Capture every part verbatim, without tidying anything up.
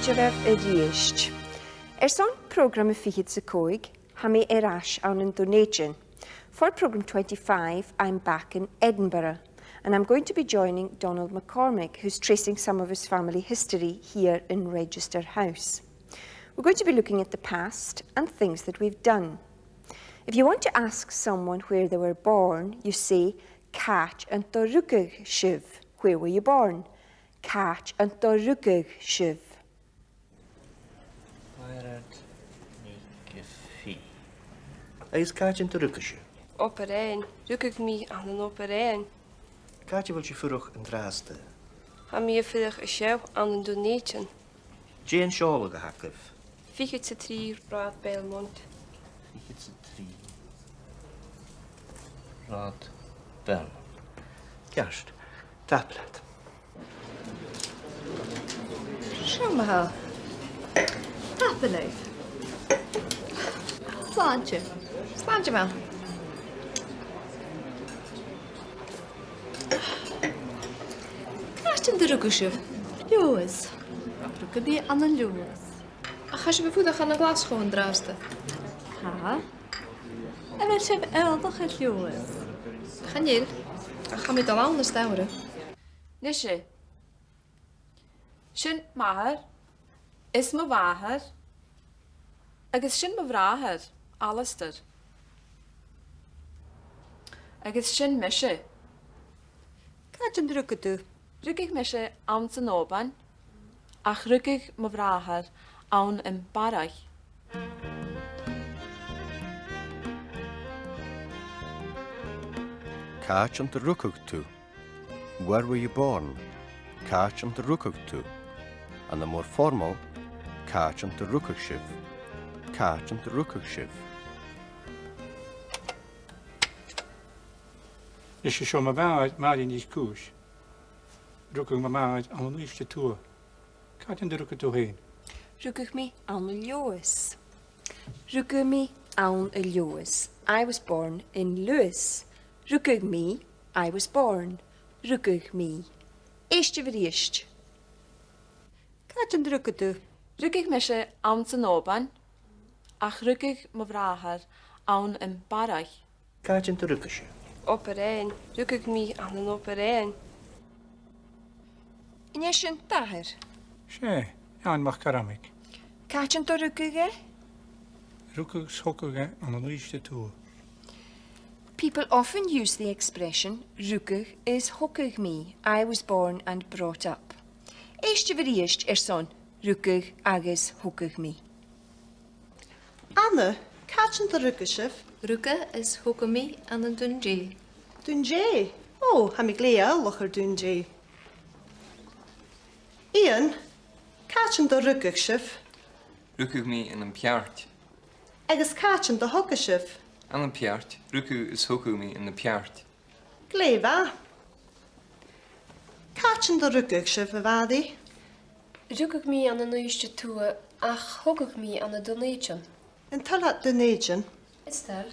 Dìreach a-rithist. Airson prògram a fichead 's a còig, tha mi air ais ann an Dùn Èideann. For programme twenty-five, I'm back in Edinburgh, and I'm going to be joining Donald McCormick, who's tracing some of his family history here in Register House. We're going to be looking at the past and things that we've done. If you want to ask someone where they were born, you say, "Càit an do rugadh sibh?" Where were you born? "Càit an do rugadh sibh?" Mairead NicPhì. Agus càit an do rugadh sibh? Obar Dheathain. Rugadh mi ann an Obar Dheathain. Càit a bheil sibh a' fuireach an-dràsta? Tha mi a' fuireach an seo ann an Dùn Èideann. Dè an seòladh a th' agaibh? Fichead 's a trì Rathad Belmont. Fichead 's a trì Rathad Belmont. Ceart. Tapadh leat. Seo ma-thà. Tapadh leibh. Slàinte. Slàinte math. Càit an do rugadh sibh? Leòdhas. Rugadh mi ann an Leòdhas. Ach tha sibh a' fuireach ann an Glaschu an-dràsta. Tha. A bheil sibh eòlach air Leòdhas? Chan eil, ach tha mi a' dol ann as t-samhradh. Nise. Sin m' athair, is mo mhàthair, agus sin mo bhràthair, Alasdair. Agus sin mise. Càit an do rugadh tu? Rugadh mise anns an Òban, ach rugadh mo bhràthair ann am Barraigh. Càit an do rugadh tu? Where were you born? Càit an do rugadh tu? Ann am more formal, càit an do rugadh sibh? Càit an do rugadh sibh? Is e seo mo mhàthair, Màiri NicPhì. Rugadh mo mhàthair ann an Uibhist a Tuath. Càit an do rugadh tu fhèin? Rugadh mi ann an Leòdhas. Rugadh mi ann an Leòdhas. I was born in Lewis. Rugadh mi, I was born. Rugadh mi. Èistibh a-rithist. Càit an do rugadh tu? Rugadh mise anns an Òban, ach rugadh mo bhràthair ann am Barraigh. Càit an do rugadh sibh? Obar Dheathain. Rugadh mi ann an Obar Dheathain. An e sin d' athair? 'S e, Iain MacCarmaig. Càit an do rugadh e? Rugadh is thogadh e ann an Uibhist a Tuath. People often use the expression rugadh is thogadh mi, I was born and brought up. Èistibh a-rithist airson rugadh agus thogadh mi. Anna, càit an do rugadh sibh? Rugadh is thogadh mi ann an Dùn Dè. Dùn Dè? Ò, tha mi glè eòlach air Dùn Dè. Iain, càit an do rugadh sibh? Rugadh mi ann am Peairt. Agus càit an do thogadh sibh? Ann am Peairt. Rugadh is thogadh mi ann am Peairt. Glè mhath. Càit an do rugadh sibh, a Mhàiri? Rugadh mi ann an Uibhist a Tuath, ach thogadh mi ann an Dùn Èideann. An toil leat Dùn Èideann? Is toil.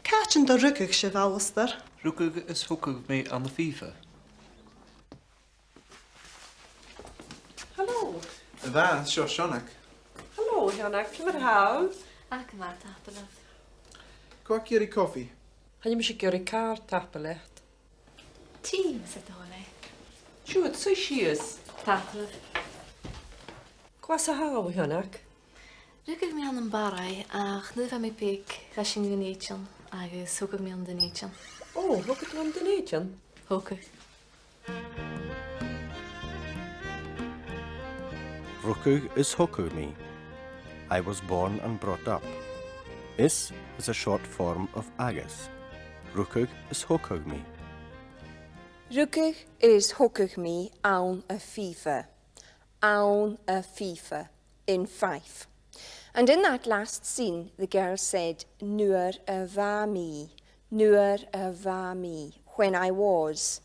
Càit an do rugadh sibh, Alasdair? Rugadh is thogadh mi ann am Fìobha. Halò. A Mhàiri, seo Seonag. Halò, Seonag, ciamar a tha thu? Ach, math, tapadh leat. Cò tha ag iarraidh cofaidh? Chan eil mise ag iarraidh càil, tapadh leat. Tì, mas e do thoil e. Siuthad, suidh sìos. Tapadh leibh. Cò às a tha thu, a Sheonag? Rugadh mi ann am Barraigh, ach nuair a bha mi beag, chaidh sinn a Dhùn Èideann agus thogadh mi ann an Dùn Èideann. Ò, thogadh tu ann an Dùn Èideann? Thogadh. Rugadh is thogadh mi. I was born and brought up. Is is a short form of agus. Rugadh is thogadh mi. Rugadh is thogadh mi ann am Fìobha. Ann am Fìobha, in Fife. And in that last scene, the girl said, nuair a bha mi, nuair a bha mi, when I was.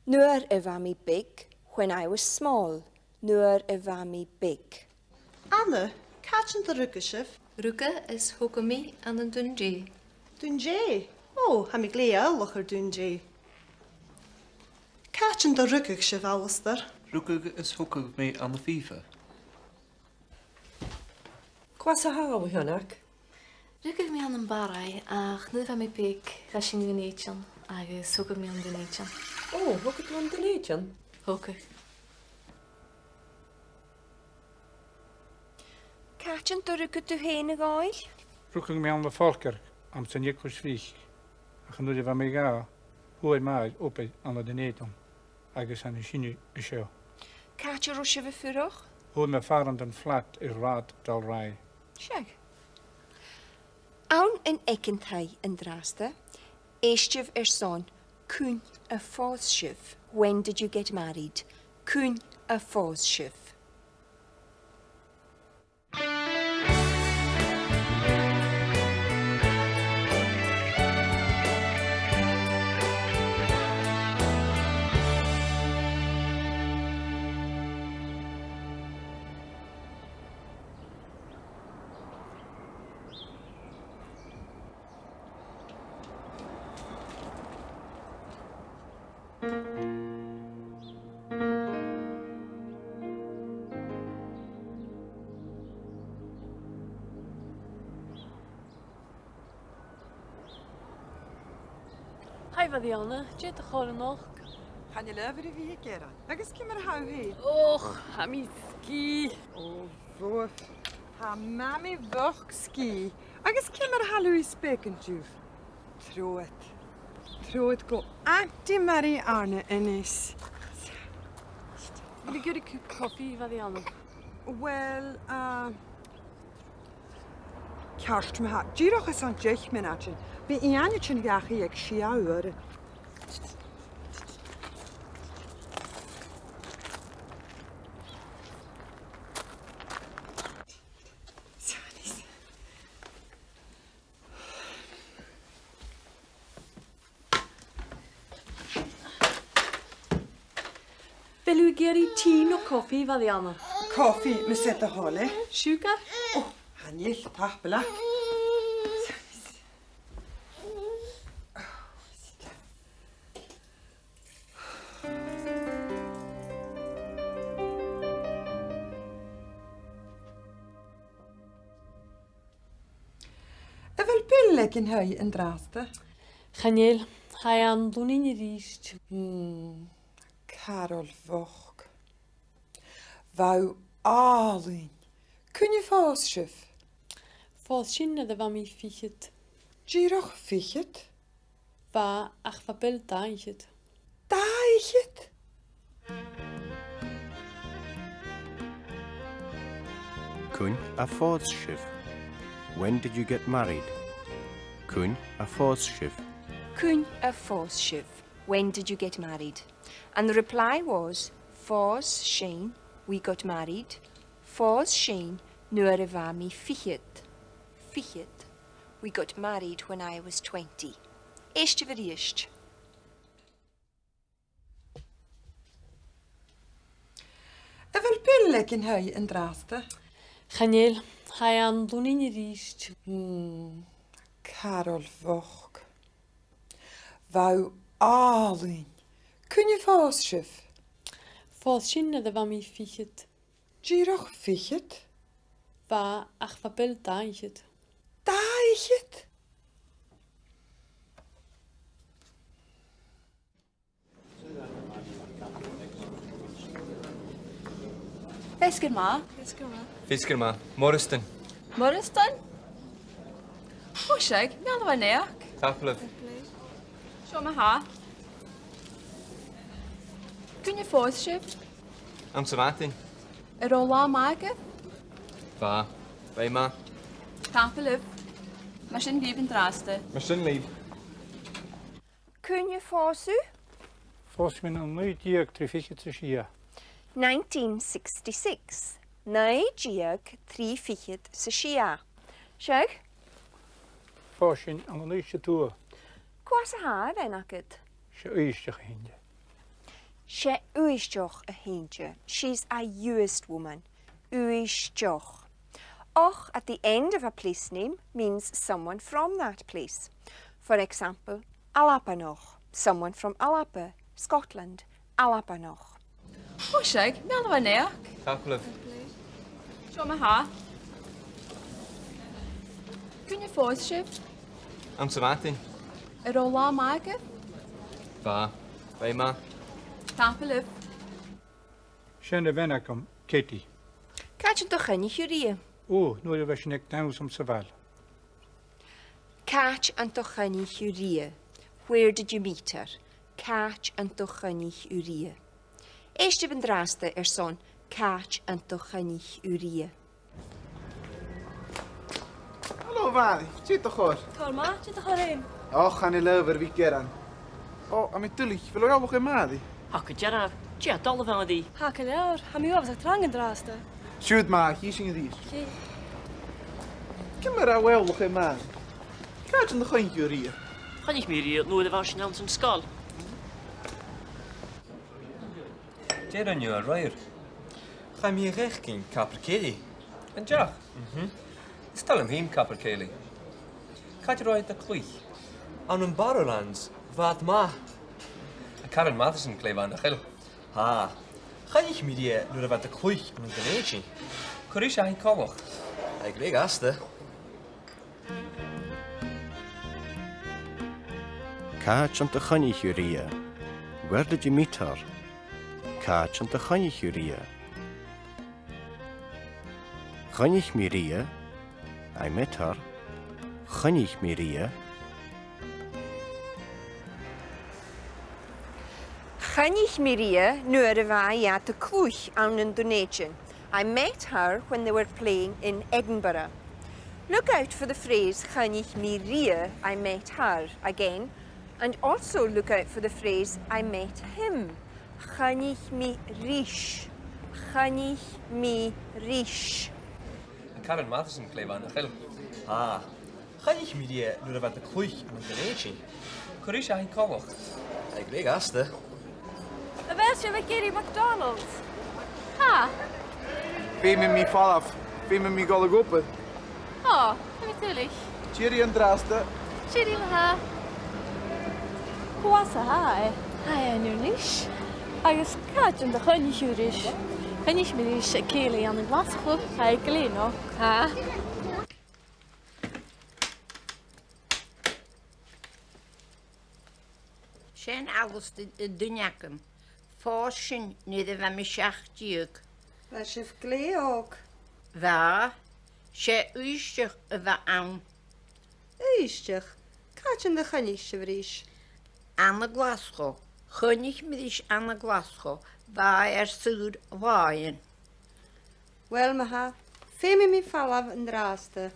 Nuair a bha mi beag, when I was small. Nuair a bha mi beag. Anna, càit an do rugadh sibh? Rugadh is thogadh mi ann an Dùn Dè. Dùn Dè? Ò, tha mi glè eòlach air Dùn Dè. Càit an do rugadh sibh, Alasdair? Rugadh is thogadh mi ann am Fìobha. Cò às a tha thu, a Sheonag? Rugadh mi ann am Barraigh, ach nuair a bha mi beag, chaidh sinn a Dhùn Èideann, agus thogadh mi ann an Dùn Èideann. Ò, thogadh tu ann an Dùn Èideann? Thogadh. Càit an do rugadh tu fhèin, a Dhòmhnaill? Rugadh mi ann am Falkirk anns an Eaglais Bhric, ach nuair a bha mi dhà, fhuair m' athair obair ann an Dùn Èideann, agus tha mi a' tighinn an seo. Càit an robh sibh a' fuireach? Fhuair mi far an flat air Rathad Dalry. Seadh. Ann an Aig an Taigh an-dràsta, èistibh airson Cuin a phòs sibh? When did you get married? Cuin a phòs sibh? Hi, a Mhàiri Anna. Dè do chor a-nochd? Chan eil adhbhar a bhith aig Gearan. Agus ciamar a tha thu fhèin? Och, tha mi sgìth. Ò, bhuaiph. Tha Mamaidh bhochd sgìth. Agus ciamar a tha Louis Bacon, Jude? Trobhad. Trobhad gu Auntie Màiri Anna a-nis. A bheil thu ag iarraidh cupa cofaidh, a Mhàiri Anna? Well, uh, ceart ma-thà. Dìreach airson deich mionaidean. Bidh Iain a' tighinn dhachaigh aig sia uairean. A bheil thu ag iarraidh tì no cofaidh, a Mhàiri Anna? Cofaidh, mas e do thoil e. Siùcar? Ò, chan eil, tapadh leat. A bheil Bill aig an taigh an-dràsta? Chan eil, tha e ann an Lunnainn a-rithist. Hmm, Carol bhochd. Bha thu àlainn. Cuin a phòs sibh? Phòs sinn nuair a bha mi fichead. Dìreach fichead? Bha, ach bha Bill dà fhichead. Dà fhichead? Cuin a phòs sibh? When did you get married? Cuin a phòs sibh? Cuin a phòs sibh? When did you get married? And the reply was, phòs sinn, we got married, phòs sinn nuair a bha mi fichead. Fichead. We got married when I was twenty. Èistibh a-rithist. A bheil Bill aig an taigh an-dràsta? Chan eil, tha e ann an Lunnainn a-rithist. Hmm, Carol bhochd. Bha thu àlainn. Cuin a phòs sibh? Phòs sinn nuair a bha mi fichead. Dìreach fichead? Bha, ach bha Bill dà fhichead. Dà fhichead? Feasgar math. Feasgar math. Feasgar math. Moireasdan. Moireasdan? Ò, seadh, meal do naidheachd. Tapadh leibh. Seo ma-thà. Cuin a phòs sibh? Anns a' mhadainn. An robh latha math agaibh? Bha. Bha e math. Tapadh leibh. Mar sin leibh an-dràsta. Mar sin leibh. Cuin a phòs thu? Phòs mi ann an naoi deug trì fichead 's a sia. Nineteen sixty-six. Naoi deug trì fichead 's a sia. Seadh? Phòs sinn ann an Uibhist a Tuath. Cò às a tha a' bhean agad? 'S e Uibhisteach a th' innte. 'S e Uibhisteach a th' innte. She's a Uist woman. Uibhisteach. Och, at the end of a place name means someone from that place. For example, Albanach, someone from Alba, Scotland, Albanach. Ò, seadh, meal do naidheachd. Tapadh leibh. Seo ma-thà. Cuin a phòs sibh? Anns a' mhadainn. An robh latha math agaibh? Bha. Bha e math. Tapadh leibh. Sin a' bhean agam, Katie. Càit an do choinnich thu rithe? Ò, nuair a bha sinn aig dannsa anns a' bhaile. Càit an do choinnich thu rithe? Where did you meet her? Càit an do choinnich thu rithe? Èistibh an-dràsta airson càit an do choinnich thu rithe. Halò, a Mhàiri, dè do chor? Tha math, dè do chor fhèin? Och, chan eil leabhar a bhith ag iarraidh. Ò, tha mi duilich, a bheil thu eòlach air Màiri? Tha gu dearbh, dè tha dol, a Mhàiri? Tha gu leòr, tha mi uabhasach trang an-dràsta. Siuthad ma-thà, chì sinn a-rithist. Chì. Ciamar a tha thu eòlach air Màiri? Càit an do choinnich thu rithe? Choinnich mi rithe nuair a bha sinn anns an sgoil. Dè rinn thu a-raoir? Chaidh mi a dh'fhaicinn Capercaillie. An deach? Mhm. Is toil leam fhìn Capercaillie. Càit an robh iad a' cluich? Ann am Barrowlands, bha iad math. Tha Karen Matheson glè mhath, nach eil? Tha. Choinnich mi rithe nuair a bha iad a' cluich ann an Dùn Èideann. Cò ris a tha i coltach? Tha i glè ghasta. Càit an do choinnich thu rithe? Where did you meet her? Càit an do choinnich thu rithe? Choinnich mi rithe. I met her. Choinnich mi rithe. Choinnich mi rithe nuair a bha iad a' cluich ann an Dùn Èideann. I met her when they were playing in Edinburgh. Look out for the phrase choinnich mi rithe, I met her, again, and also look out for the phrase I met him. Choinnich mi ris. Choinnich mi ris. Tha Karen Matheson glè mhath, nach eil? Tha. Choinnich mi rithe nuair a bha iad a' cluich ann an Dùn Èideann. Cò ris a tha i coltach? Tha i glè ghasta. A bheil sibh ag iarraidh McDonald's? Tha. Feumaidh mi falbh. Feumaidh mi dhol a dh'obair. Ò, tha mi duilich. Tìoraidh an-dràsta. Tìoraidh ma-thà. Cò às a tha e? Tha e ann an Inbhir Nis. Agus càit an do choinnich thu ris? Choinnich mi ris aig cèilidh ann an Glaschu. Tha e glè nochd. Tha. Sin Alasdair, an duine agam. Phòs sinn nuair a bha mi seachd deug. Bha sibh glè òg. Bha, 's e Uibhisteach a bh' ann. Uibhisteach? Càit an do choinnich sibh ris? Ann an Glaschu. Choinnich mi ris ann an Glaschu. Bha e air saor-làithean. Uill, ma-thà, feumaidh mi falbh an-dràsta,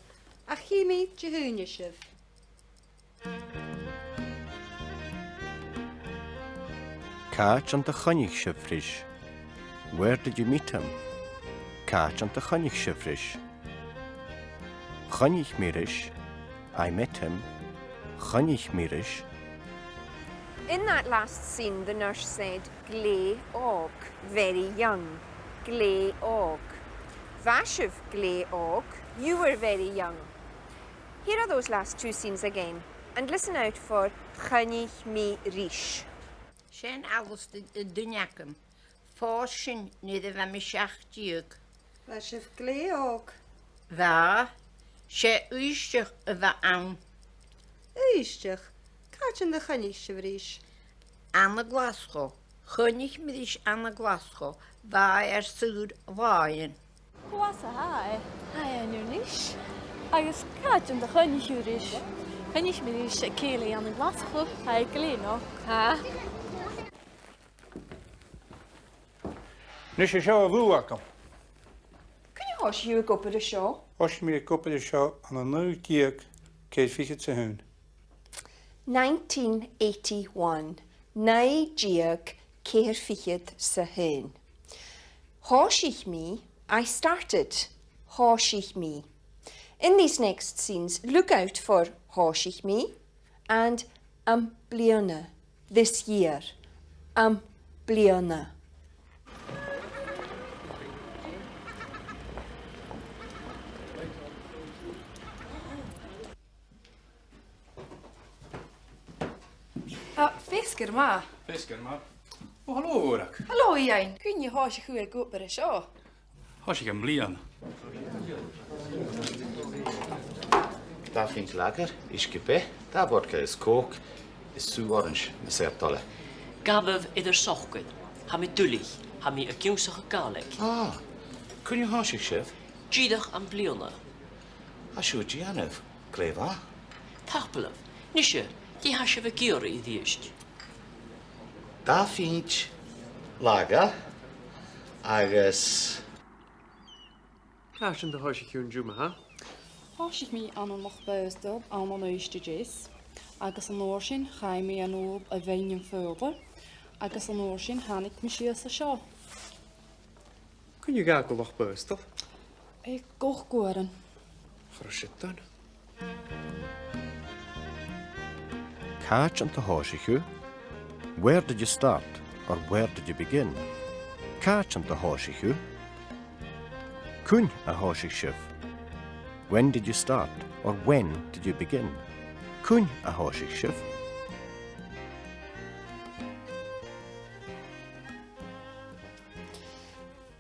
ach chì mi Dihaoine sibh. Càit an do choinnich sibh ris? Where did you meet him? Càit an do choinnich sibh ris? Choinnich mi ris. I met him. Choinnich mi ris. In that last scene, the nurse said, "Glè òg, very young. Glè òg. Bha sibh glè òg, you were very young." Here are those last two scenes again, and listen out for choinnich mi ris. Sin Alasdair, an duine agam. Phòs sinn nuair a bha mi seachd deug. Bha sibh glè òg. Bha, 's e Uibhisteach a bh' ann. Uibhisteach? Càit an do choinnich sibh ris? Ann an Glaschu. Choinnich mi ris ann an Glaschu. Bha e air saor-làithean. Cò às a tha e? Tha e ann an Inbhir Nis. Agus càit an do choinnich thu ris? Choinnich mi ris aig cèilidh ann an Glaschu. Tha e glè nochd. Tha. A-nis, seo a' bhùth agam. Cuin a thòisich thu ag obair an seo? Thòisich mi ag obair an seo ann an naoi deug ceithir fichead 's a h-aon. Nineteen eighty-one, naoi deug ceithir fichead 's a h-aon. Thòisich mi, I started. Thòisich mi. In these next scenes, look out for thòisich mi and am-bliadhna, this year. Am-bliadhna. Ah, feasgar math. Feasgar math. Ò, halò, a Mhòrag. Halò, Iain. Cuin a thòisich thu ag obair an seo? Thòisich am-bliadhna. Dà phinnt lager, uisge-beatha, dà bhodca is Coke, is sùgh orains, mas e ur toil e. Gabhaibh air ur socair. Tha mi duilich, tha mi ag ionnsachadh Gàidhlig. Ah, cuin a thòisich sibh? Dìreach am-bliadhna. Tha siud a' dèanamh glè mhath. Tapadh leibh. Nise, dè tha sibh ag iarraidh a-rithist? Dà phinnt lager agus... Càit an do thòisich thu an-diugh, ma-thà? Thòisich mi ann an Loch Baghasdail ann an Uibhist a Deas, agus an uair sin chaidh mi a-null a Bheinn na Faoghla, agus an uair sin thàinig mi sìos an seo. Cuin a dh'fhàg thu Loch Baghasdail? Aig ochd uairean. Cha robh siud dona. Càit an do thòisich thu? Where did you start, or where did you begin? Càit an do thòisich thu? Cuin a thòisich sibh? When did you start, or when did you begin? Cuin a thòisich sibh?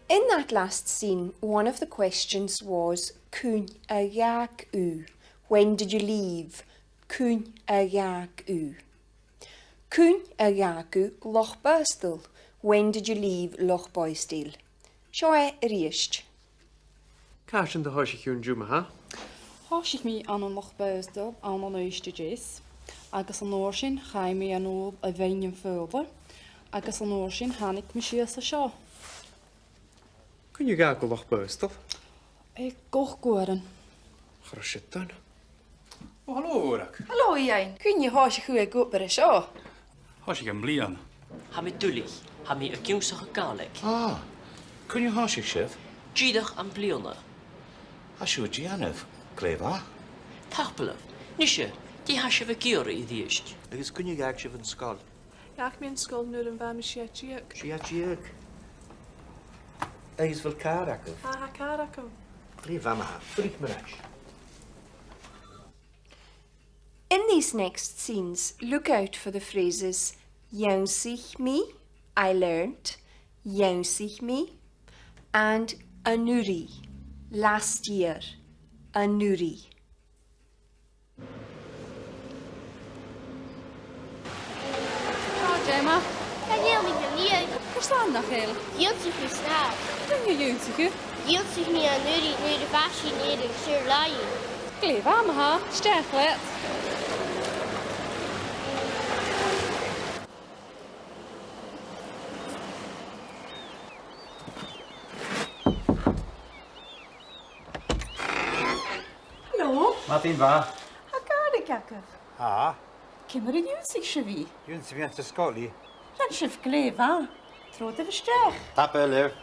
In that last scene, one of the questions was, cuin a dh'fhàg thu? When did you leave? Cuin a dh'fhàg thu? Cuin a dh'fhàg thu Loch Baghasdail? When did you leave Loch Baghasdail? Seo e a-rithist. Càit an do thòisich thu an-diugh, ma-thà? Thòisich mi ann an Loch Baghasdail ann an Uibhist a Deas, agus an uair sin chaidh mi a-null a Bheinn na Faoghla, agus an uair sin thàinig mi sìos an seo. Cuin a dh'fhàg thu Loch Baghasdail? Aig ochd uairean. Cha robh siud dona. Ò, halò, a Mhòrag. Halò, Iain. Cuin a thòisich thu ag obair an seo? Thòisich am-bliadhna. Tha mi duilich, tha mi ag ionnsachadh Gàidhlig. Ah, cuin a thòisich sibh? Dìreach am-bliadhna. Tha siud a' dèanamh glè mhath. Tapadh leibh. Nise, dè tha sibh ag iarraidh a-rithist? Agus cuin a dh'fhàg sibh an sgoil? Dh'fhàg mi an sgoil nuair a bha mi sia-deug. Sia-deug. Agus a bheil càr agaibh? Tha, tha càr agam. Glè mhath, ma-thà. Fuirich mi air ais. In these next scenes, look out for the phrases dh'ionnsaich mi, I learnt, dh'ionnsaich mi, and an-uiridh, last year, an-uiridh. Tha Gemma. Chan eil mi gu leòr. Carson nach eil? Dh'ionnsaich mi snàmh. Cuin a dh'ionnsaich thu? Dh'ionnsaich mi an-uiridh nuair a bha sinn air an t-saor-làithean. Glè mhath, ma-thà. Steach leat. Halò? Madainn mhath. Tha Gàidhlig agaibh? Tha. Ciamar a dh'ionnsaich sibh i? Dh'ionnsaich mi anns an sgoil i. Rinn sibh glè mhath. Trobhadaibh a-steach. Tapadh leibh.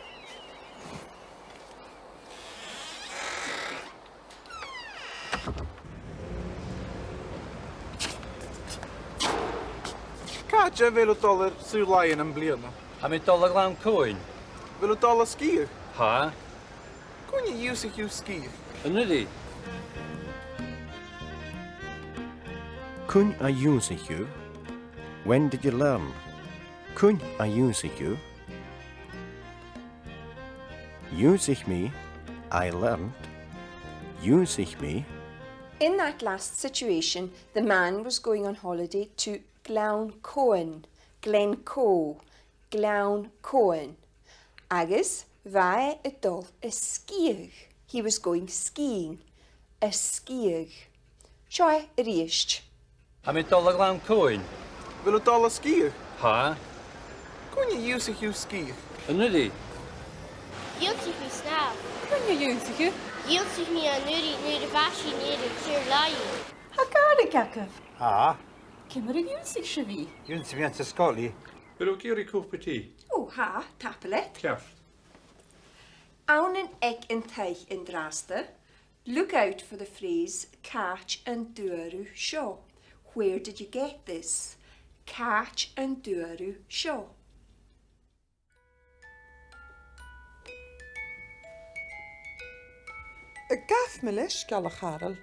Càit a bheil thu a' dol air saor-làithean am-bliadhna? Tha mi a' dol a Ghleann Comhann. A bheil thu a' dol a sgiathadh? Tha. Cuin a dh'ionnsaich thu sgiathadh? An-uiridh. Cuin a dh'ionnsaich thu? When did you learn? Cuin a dh'ionnsaich thu? Dh'ionnsaich mi, I learnt. Dh'ionnsaich mi. In that last situation, the man was going on holiday to Gleann Comhann, Glencoe, Gleann Comhann. Agus bha e a' dol a sgiathadh. He was going skiing. A sgiathadh. Seo e a-rithist. Tha mi a' dol a Ghleann Comhann. A bheil thu a' dol a sgiathadh? Tha. Cuin a dh'ionnsaich thu sgiathadh? An-uiridh. Dh'ionnsaich mi snàmh. Cuin a dh'ionnsaich thu? Dh'ionnsaich mi an-uiridh nuair a bha sinn air an t-saor-làithean. Tha Gàidhlig agaibh? Tha. Ciamar a dh'ionnsaich sibh i? Dh'ionnsaich mi anns an sgoil i. A bheil thu ag iarraidh cupa tì? Ò, tha, tapadh leat. Ceart. Ann an Aig an Taigh an-dràsta, look out for the phrase càit an d' fhuair thu seo? Where did you get this? Càit an d' fhuair thu seo? Ghabh mi leisgeul, a Charol.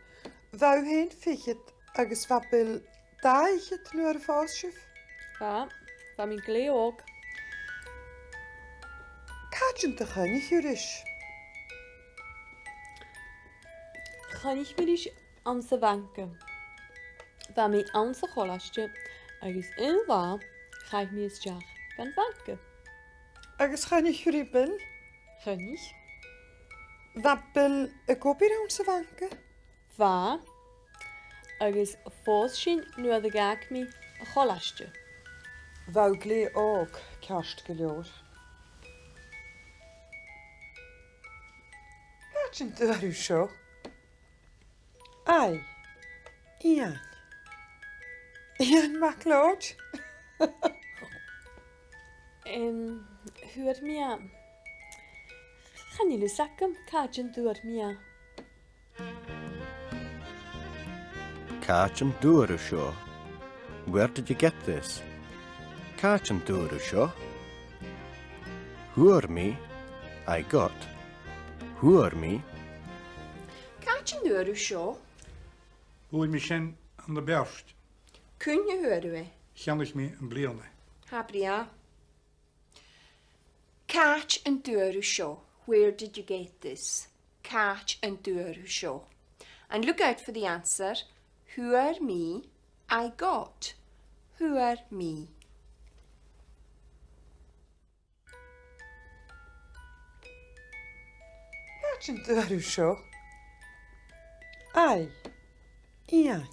Bha thu fhèin fichead agus bha Bill dà fhichead nuair a phòs sibh? Bha, bha mi glè òg. Càit an do choinnich thu ris? Choinnich mi ris anns a' bhanca. Bha mi anns a' cholaiste agus aon latha chaidh mi a-steach dhan bhanca. Agus choinnich thu ri Bill? Choinnich. Bha Bill ag obair anns a' bhanca? Bha, agus phòs sinn nuair a dh'fhàg mi a' cholaiste. Bha thu glè òg, ceart gu leòr. Càit an d' fhuair thu seo? Aidh, Iain. Iain MacLeòid. Em, fhuair mi e. Chan eil fhios agam càit an d' fhuair mi e. Càit an d' fhuair thu seo? Where did you get this? Càit an d' fhuair thu seo? Fhuair mi, I got. Fhuair mi. Càit an d' fhuair thu seo? Fhuair mi sin ann am Beairt. Cuin a fhuair thu e? Cheannaich mi am-bliadhna. Tha, brèagha. Càit an d' fhuair thu seo? Where did you get this? Càit an d' fhuair thu seo? And look out for the answer. Fhuair mi, I got. Fhuair mi. Càit an d' fhuair thu seo? Aidh, Iain.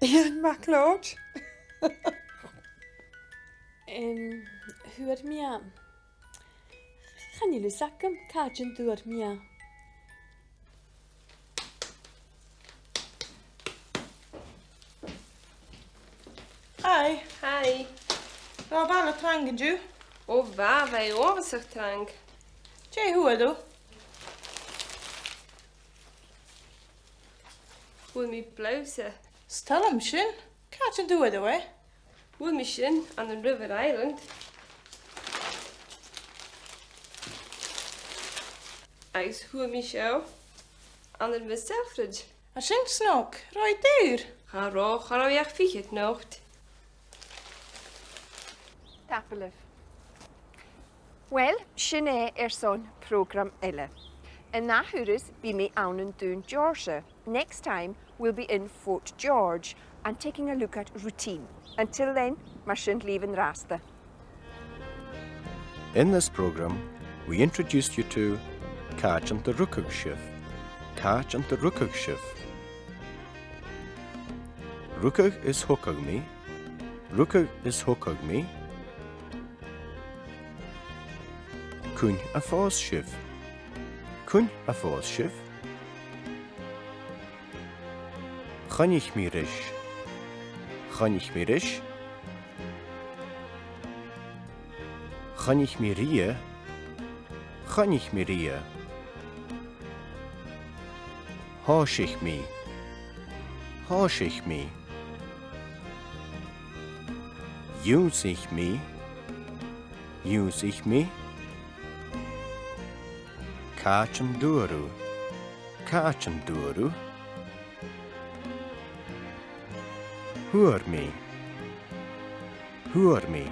Iain MacLeòid. Em, fhuair mi e. Chan eil fhios agam càit an d' fhuair mi e. Hi. Hi. Bha am baile trang an-diugh? O, bha, bha e uabhasach trang. Dè fhuair thu? Fhuair mi blobhsa. 'S toil leam sin. Càit an d' fhuair thu e? Fhuair mi sin ann an River Island. Agus fhuair mi seo ann an Miss Selfridge. Tha sin snog, robh i daor? Cha robh, cha robh i ach fichead not. Tapadh leibh. Uill, sin e airson prògram eile. An ath thuras bidh mi ann an Dùn Geòrrsa. Next time we'll be in Fort George and taking a look at routine. Until then, mar sin leibh an-dràsta. In this programme, we introduced you to Càit an do rugadh sibh? Càit an do rugadh sibh? Rugadh is thogadh mi. Rugadh is thogadh mi. Cuin a phòs sibh? Cuin a phòs sibh? Choinnich mi ris. Choinnich mi ris. Choinnich mi rithe. Choinnich mi rithe. Thòisich mi. Thòisich mi. Dh'ionnsaich mi. Dh'ionnsaich mi. Càit an d' fhuair thu? Càit an d' fhuair thu? Fhuair mi. Fhuair mi.